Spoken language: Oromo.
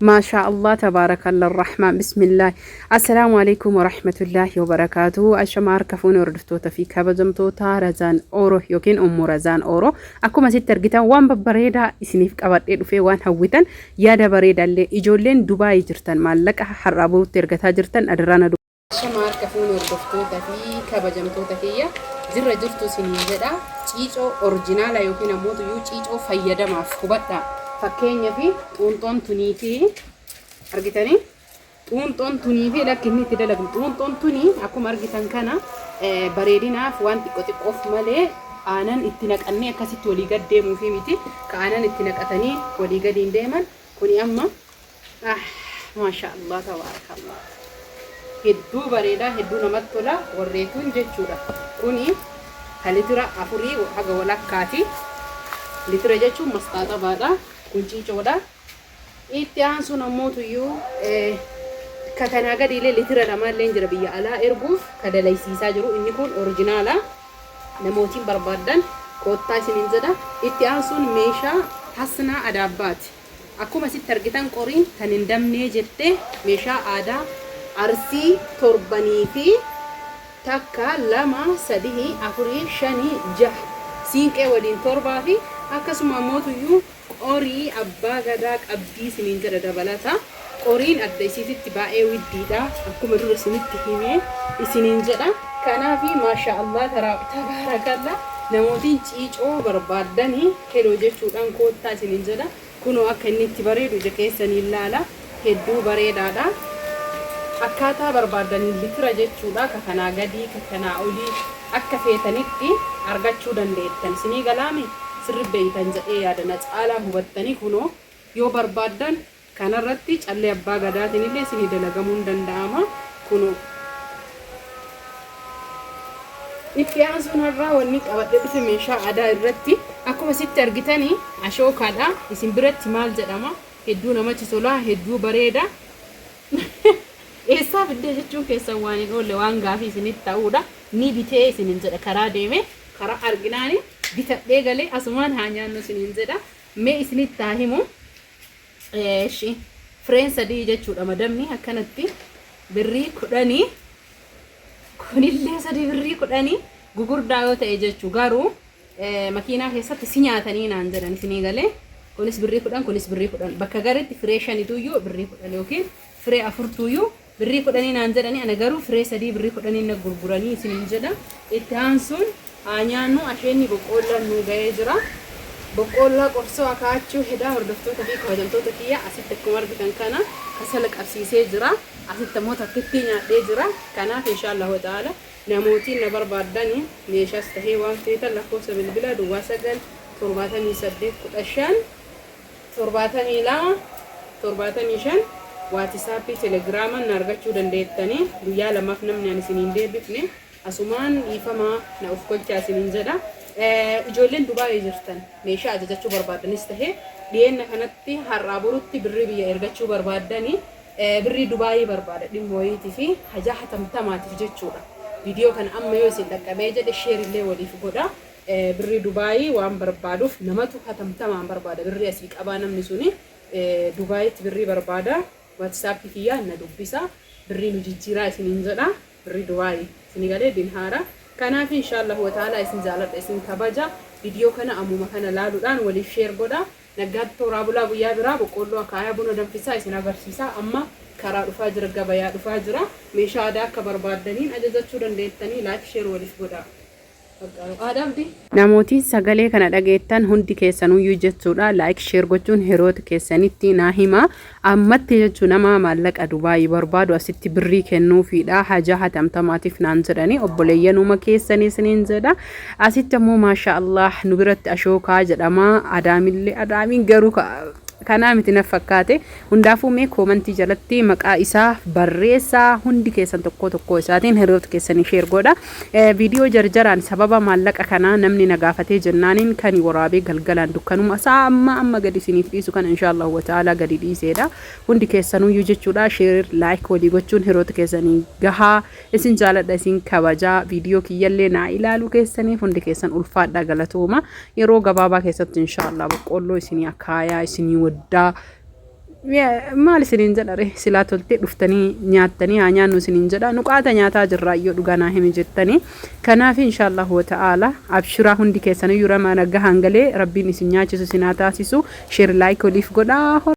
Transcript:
Maashaa Allah tabaarakallah rahmaan bismillaah assalaamu alaikum warahmatullaahi wabarakaatuhu. Ashama harka fuune hordoftoota fi kabajamtoota Razaan Oro yookiin Ummu Razaan Oro, akkuma asitti argitan waan babbareedaa isiniif qabadhee dhufee, waan hawwitan yaada bareedaallee ijoolleen Dubaayii jirtan maallaqa har'aa borutti ergataa jirtan adaraan. Ashama harka fuune hordoftoota fi kabajamtoota kiyya, jirra jirtu isiniin jedha. Ciicoo orjinaala yookiin ammoo tuyyuu ciicoo fayyadamaaf hubadhaa. Fakkeenyaaf xuunxoon tunii fi argitanii xuunxoon tunii fi lakki inni itti dalagu xuunxoon tunii akkuma argitan kana bareedinaaf waan xiqqoo xiqqoof malee aanan itti naqannee akkasitti walii gad deemuufi miti. Ka aanan itti naqatanii walii gadiin deeman kuni amma ah maasha Allah tabaarakallah hedduu bareeda, hedduu namatti tola warreetuun jechuudha. Kuni ka litira afurii haga walakkaati. Litira jechuun mastaaxabaadha. Kun ciicoodha. Itti aansuun ammoo tuyyuu ka kanaa gadiillee litira lamaallee jira, biyya alaa erguuf ka dalaysiisaa jiru. Inni kun orijinaala. Namootiin barbaaddan koottaa isiniin jedha. Itti aansuun meeshaa hasnaa adaabbaati. Akkuma asitti argitan qoriin tan hin dabnee jette meeshaa aadaa Arsii torbanii fi takka, lama, sadihi, afurii, shani, jaha siinqee waliin torbaa fi akkasuma mootuyyuu qorii abbaa gadaa qabdii isiniin jedha dabalata. Qoriin adda isiititti baay'ee widdiidha, akkuma dura isinitti hime isiniin jedha. Kanaafi maashaa Allah tabaarakallah, namootiin ciicoo barbaaddani heloo jechuudhaan koottaa isiniin jedha. Kunoo akka inni itti bareedu ija keessaniin laala. Hedduu bareedaadha. Akkaataa barbaaddaniin litira jechuudha. Ka kanaa gadii, ka kanaa olii akka feetanitti argachuu dandeettan. Isinii galaami sirri beeytan jedhee yaada, na caalaa hubattanii. Kunoo yoo barbaaddan kanarratti callee abbaa gadaatiin illee isinii dalagamuun danda'ama. Kunoo. Itti aansuun har'aa wanni qabadhe dhufe meeshaa aadaa irratti akkuma sitti argitanii ashookaadha. Isin biratti maal jedhama? Hedduu namatti tola, hedduu bareeda. Eessaa fiddee jechuun keessan waan hin oolle, waan gaafii isinitti ta'uudha. Ni bitee isinin jedha, karaa deeme karaa arginaani bitadhee galee asumaan haa nyaannu isinin jedha. Mee isinitti haa himu. Eeshi fireen sadii jechuudha, madamni akkanatti birrii 10, kunillee sadii birrii 10, gugurdaa yoo ta'e jechuu. Garuu makiinaa keessatti si nyaatanii naan jedhan. Isinii galee? Kunis birrii 10, kunis birrii 10. Bakka garitti firee shanituyyuu birrii 10 yookiin firee afurtuyyuu birrii 10 naan jedhanii, ana garuu firee sadii birrii 10 na gurguranii isiniin jedha. Itti aansuun haa nyaannu. Asheenni boqqoollaan nuu ga'ee jira. Boqqoollaa qorsoo akaachuu hedaa. Hordoftoota fi kabajamtoota kiyya, asitti akkuma argitan kana kasala qabsiisee jira. Asitti ammoo takkittii nyaadhee jira. Kanaaf inshaallahu ta'ala namootiin na barbaaddani meeshaas tahee waan feetan lakkoofsa bilbilaa 09 78 15 72 75 Waatisaappii, Telegiraamaan na argachuu dandeettanii. Guyyaa lamaaf namni ani isiniin deebifne asumaan dhiifamaa na of kolchaa isiniin jedha. Ijoolleen Dubaayii jirtan meeshaa ajajachuu barbaaddanis tahee dhiyeenna kanatti har'aa borutti birrii biyya ergachuu barbaaddanii birrii Dubaayii barbaada dhimma wayiitii fi hajaa hatamtamaatiif jechuudha. Viidiyoo kana amma yoo isin dhaqqabee jedhe share illee waliif godha. Birrii Dubaayii waan barbaaduuf namatu hatamtamaan barbaada. Birrii asii qabaa, namni suni Dubaayitti birrii barbaada. Waatisaappii kiyyaan na dubbisa. Birrii nu jijjiiraa isiniin jedha. Birrii Dubaayii. Isinii galee dinhaara. Kanaaf inshaallahu wataalaa isin jaaladha, isin kabaja. Viidiyoo kana ammuma kana laaluudhaan waliif share godha. Naggaatti tooraa bulaa. Guyyaa biraa boqqoolloo akaayaa, buna danfisaa isin agarsiisa. Amma karaa dhufaa jira, gabayaa dhufaa jira. Meeshaa aadaa akka barbaaddaniin ajajachuu dandeettanii like share waliif godha. Namootiin sagalee kana dhageettan hundi keessanuyyuu jechuudha like share gochuun hiriyoota keessanitti naa hima. Ammatti jechuu nama maallaqa Dubaayii barbaadu asitti birrii kennuufiidha, hajaa hatamtamaatiif naan jedhani obboleeyyanuma keessanii isiniin jedha. Asitti ammoo maasha Allah, nu biratti ashookaa jedhama. Adaamillee adaamiin garuu kanaa miti na fakkaate. Hundaafuu mee koomantii jalatti maqaa isaa barreessaa. Hundi keessan tokkoo tokkoo isaatiin hiriyoota keessanii share godha. Viidiyoo jarjaraan sababa maallaqa kanaa namni na gaafatee jennaaniin kan waraabee galgalaan dukkanuma isaa amma amma gadi isiniif dhiisu kana inshaallahu wata'aalaa gadi dhiiseedha. Hundi keessanuyyuu jechuudha share like walii gochuun hiriyoota keessanii gahaa. Isin jaaladha, isin kabajaa. Viidiyoo kiyyallee naa ilaaluu keessaniif hundi keessan ulfaadha, galatooma. Yeroo gabaabaa keessatti inshaallah boqqoolloo isinii akaayaa, isinii waddaa. Maal isiniin jedha ree? Silaa toltee dhuftanii nyaattanii haa nyaannu isiniin jedha. Nu qaata nyaataa jirraa iyyoo dhugaa naa himi jettanii. Kanaaf inshaallah wa ta'ala abshiraa, hundi keessaniyyuu rama nagahaan galee rabbiin isin nyaachisu isin haa taasisu. Share, like waliif godhaa.